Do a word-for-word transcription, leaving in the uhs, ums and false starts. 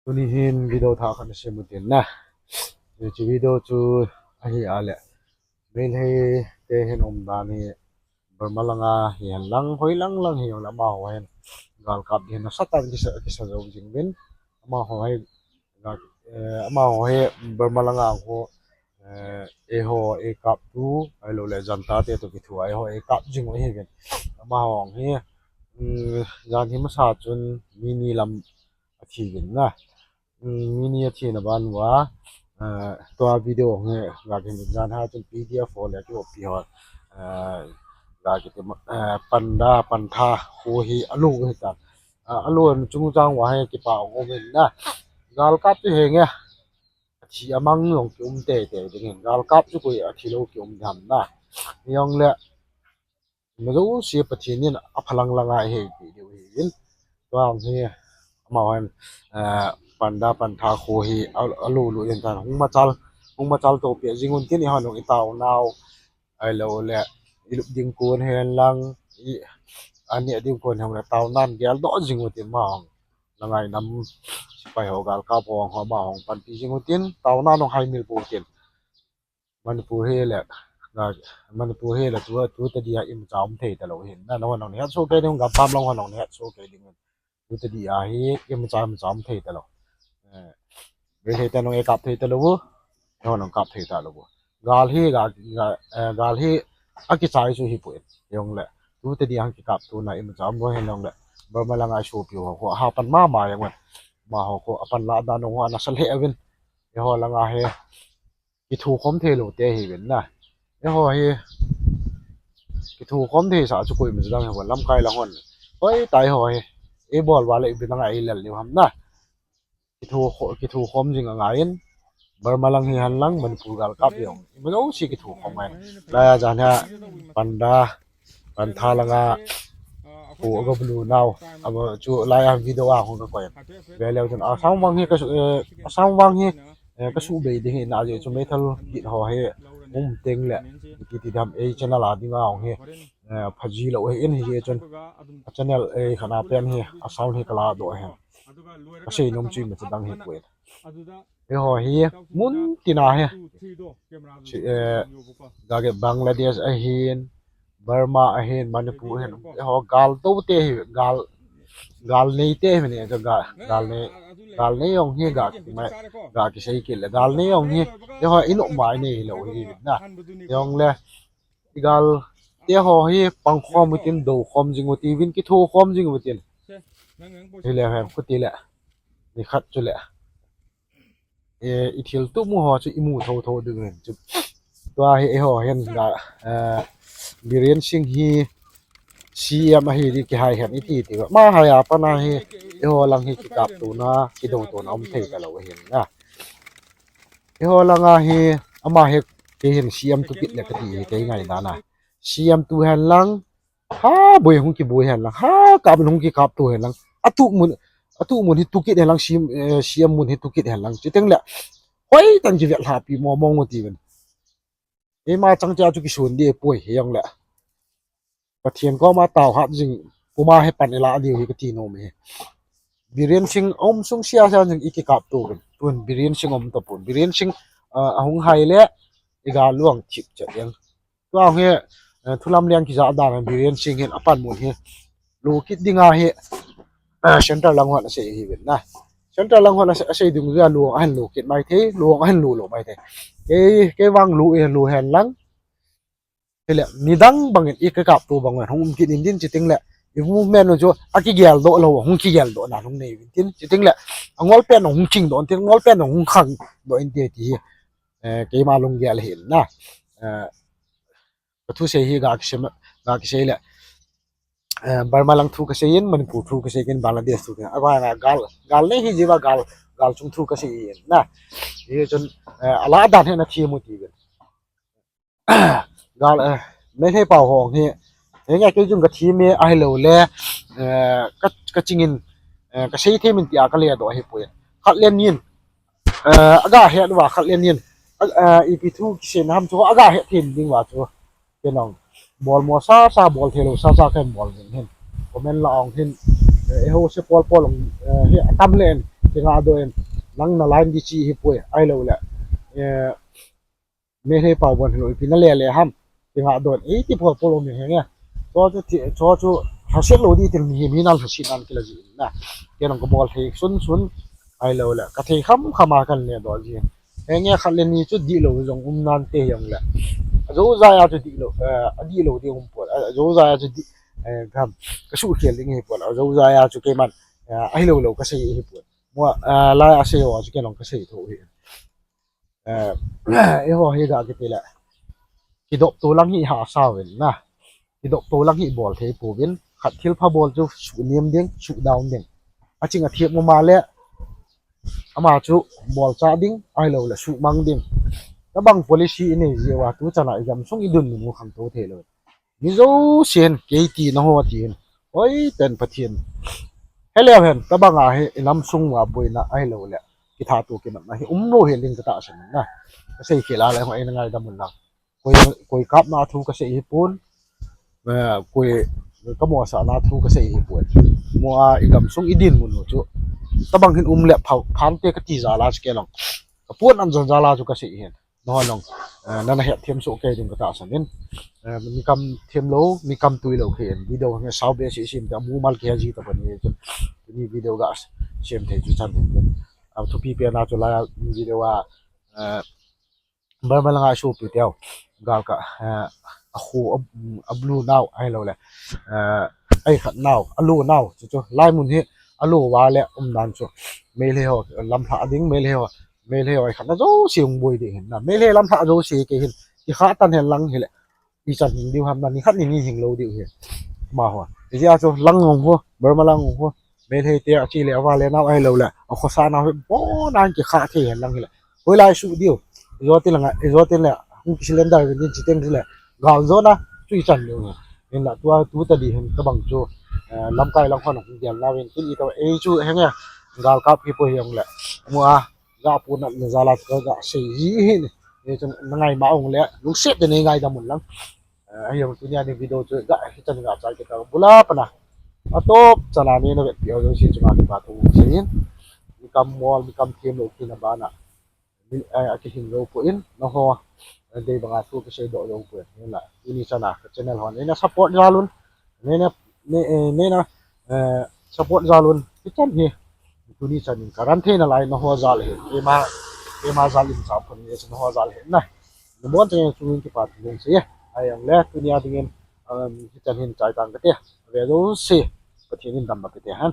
Tuni hin video thah khat nasem u tin na. Hiche video chu ahi a le, Meitei te hin umdan hi Burma langa hihen lang, hoi lang lang hijongle amaho hin galkap ding nasatah in kisa, kisa jou jing uvin. Amaho hi, amaho hi Burma langa khu, eiho eikaptu, ahiloule junta te toh kithu a eiho eikap jing u ahiuvin. Amaho hi, jan hi masa chun mi ni lam athi uvin na. Mi ni athina ban uva, tua video hi ga kihin jan ha chun PDF ho le kivoppi ho, ga kiti, Panda, Pantha kho hi alo u hitan. Alo chungchang uva hi kipa um in na. Galkap chu henge, athi amang jong kium teitei dingin. Galkap chu koi athilou kium ding ham na. Hijongle ima jouse Pathen in aphalang langa eiheipi diu ahin. Tua hi, amaho hin, Panda, Pantha kho hi alo lut in tan, hung machal, hung machal to peh jing un tin, eihon jong itaonau, ahiloule ilup ding kon hen lang, aneh ding kon hen lang, taonan geldoh jing u tin, amaho langa inam sepai ho, galkap ho, amaho panpi jing u tin, taonan jong haimil pou tin. Manipur hi le, Manipur hi le tu, tu tadi a imacha um thei talou hin na, nahon jong nahet soh kei ding, gampam lang hon jong nahet soh kei ding. Tu tadi a hi imacha, imacha um thei talou. Meitei ten jong eikap thei talou u, eihon jong kap thei talou u. Gal hi, gal hi akichai chu hipoi. Hijongle tu tadi a kikaptona imacha um lou hin jongle, Burma langa isopiu ho khu ahapan mama jeng uvin. Amaho khu apanlah dan jong khu anasa lheh uvin. Eiho langa hi kithokhom theilou te ahiuvin na. Eiho hi kithokhom theisah chu koima chu dang hipon, lamkai lang hon, hoitah eiho hi eibol uva le ipi langa eilel diu ham na. Kithokhom jing angaiyin, Burma lang hihen lang, Manipur galkap jong, ima jouse kithokhom ngai. Laiya jan hi Panda, Pantha langa kho aga bulu nau, chu laiya video a hung kakoi. Veleu chun asang vang hi, asang vang hi kasuh bei ding hi na, ajeh chu meithal kit ho hi um tengle, kiti dam, ei channel a dinga hung hi phaji lou ahin, hijeh chun a channel ei khatna pen hi a sound hi kaladoh ahin. Kasei nom chu ima chu dang hipoi. Eiho hi mun tina hi, gage Bangladesh ahin, Burma ahin, Manipur ahin, eiho gal tou te hi, gal, gal nei te hi, gal nei jong hi ga kisei kit le, gal nei jong hi eiho inop ma inei hilou hi na. Hijongle igal te ho hi pangkhom utin, doukhom jing u tiuvin, kithokhom jing utin. Hile hen, khuti le, nikhat chule ithiltup mu ho chu imu thouthou diuvin chu. Tua hi eiho hin ga, Biren Singh hi CM ahi di kihai hen iti tiuva, ama hai a pat a hi eiho lang hi kikaptona, kidoutona um thei talou ahin na. Eiho langa hi, ama hi, kei hin CM tu kit le kati hi kei ngaidana. CM tu hen lang, ha boi hung kiboi hen lang, ha kap hung kikapto hen lang, atuh mun hi tu kit hen lang, CM mun hi tu kit hen lang, chutengle hoitah in kivetlhahpi mongmong u tiuvin. Eima chang chea chu kisun dipoi, hijongle Pathen koma taohat jing puma hi pan ilah diu hi kati nom hi. Biren Singh aum sung sia sia jing ikikapto uvin, tun Biren Singh aum tapon. Biren Singh ahung hai le igal luang thip chet jeng. Tua hi thulam leng kijah dan a Biren Singh hin apanmun hi lo kit dinga hi, centre lang hon asei ahiuvin na. Centre lang hon asei dungjuia luang ahin lo kit maithei, luang ahin lo lou maithei. Kei, kei vang lo, lo hen lang, hile midang bangin ikikapto bang uvin hung um kit intin, chutengle i movement u chu akigeldoh lou, hung kigeldoh nan hung nei uvintin, chutengle angolpen hung chingdoh intin, angolpen hung khangdoh inte ti hi keima lunggel ahin na. Kathusei hi ga kisei le, Burma lang thu kasei in, Manipur thu kasei in, Bangladesh thu kasei in, gal nei hi jiuva gal, gal chung thu kasei in na. Hichun alah dan hi nathem u tiuvin. Gal, Meitei pao ho hi, henge kei jong kathem e, ahiloule kachingin kasei them in tia kaledoh ahipoi. Khat le ni in aga het uva, khat le ni in ipi thu kiseina ham chu aga het them dinguva chu, kei jong bolmo sasa, bol theilou sasa kahin bol jing hin. Comment lah a jong hin, eiho se polpol jong hi atam le in kingah doh in, Lang na line di chi hi poi, ahilou le. Eh, Meitei pao bon hilou ipi na le le ham. Ti nga don, eh, ti pol pol um hi nge. Cho chu ti, cho chu hasit lou di til mi hi mi nan hasit nan kila ji na. Kei nang ka bol thei sun sun. Ahilou le, ka thei kham kham a kan le do ji. He nge khat le ni chu di lou jong um nan te jong le. A jo ja ya chu di lou, eh, a di lou di um pol. A jo ja ya chu di, eh, gam. Ka su khel ding hi pol. A jo ja ya chu kei man, eh, ahilou lou ka sei hi pol. Mo, eh, lai a sei wa chu kei nang ka sei tho hi. Eh, eiho hi ga kiti le. Kidop to lang hi ha sa uvin na. Kidop to lang hi bol thei pouvin. Khat thil pha bol chu su niam ding, su down ding. A ching a thiam mo ma le. Ama chu bol cha ding, ahilou le su mang ding. Tabang policy i nei ji wa tu chan a i gam sung i dun mun u khang to thei lou. Mi jousen, kei ti na ho tin. Hoi ten Pathen. Heleu hen, tabang a hi, i lam sung uva boina ahilou le. Kitha tu kinam na hi, um lou hi ling ka ta san na. Ka sei khel a le, hoi na ngaidam un lang. Koi, koi kap na thu ka sei hi pon. Eh, koi, ka mo sa na thu ka sei hi pon. Mo a, i gam sung i din mun u chu. Tabang hin um le, pha, phan te ka ti ja la chu kei nang. Ka pon an jan ja la chu ka sei hin. Nahon jong, eh, nana het them soh kei ding ka tahsan in. Eh, mi kam them lou, mi kam tui lou kei in. Video nge sao be si sim te, amu mal kei ji ta bani. Tuni video ga sem thei chu chan hin. A thupi pe na chu la video a, eh, Burma langa sopi teu. Gal ka, eh, a khu, a, a blue nau, ahilou le. Eh, ai khat nau, a lu nau, chu chu. Lai mun hi, a lu wa le, um dan chu. Meitei ho, lam hla ding, Meitei ho. Meitei ho ai khat na jouse hung boi ding hin na. Meitei lam thah jouse kei hin. Kikha tan hen lang hile. I chan hing diu ham na ni khat ni ni hing lou diu hi. Ma ho. Ijeh a chu lang ngong ho, Burma lang ngong ho. Meitei te a chi le a va le nau ahilou le. A khosa nau hi bon a kikha thei hen lang hile. Hoilai su diu. Ijo tin lang, ijo tin le. Hung ki cylinder vin din chi teng hile. Gal jo na, chu i chan diu hi. Hinla tua, tu ta di hin tabang chu. Eh, lamkai lang hon hung dial na vin. Tun i ta, ei chu henge. Gal kap ki po hi ong le. Mo a. Ga pu na, na ja la ka ga sei ji hin. Ni chu na ngai ma ong le, lungset te nei ngaidam un lang. Eh, ahi ong tunia ni video chu ga, hi chan ga chai ke ta bula pana. A top chan a ni na vet pi ho si chu ma ni pa tu sei hin. Mi kam mol, mi kam them lou kina bana. Mi, eh, a kihing lou po in, na ho, eh, dei banga thu ka sei doh lou po in. Ni la, tuni chan a ka channel hon. Ni na support ja lun. Ni na, ni, eh, ni na, eh, support ja lun. Hi chan hi. Tuni chan in ka ran thei na lai na ho jal hi. Ema, ema jal in sa phun ni na ho jal hi na. Ni bon chang chu ki pa thu sei. Ai ang le tunia ding in, um, hi chan hin chai tang ka te. Ve jouse. Pathen in dam ba ka te han.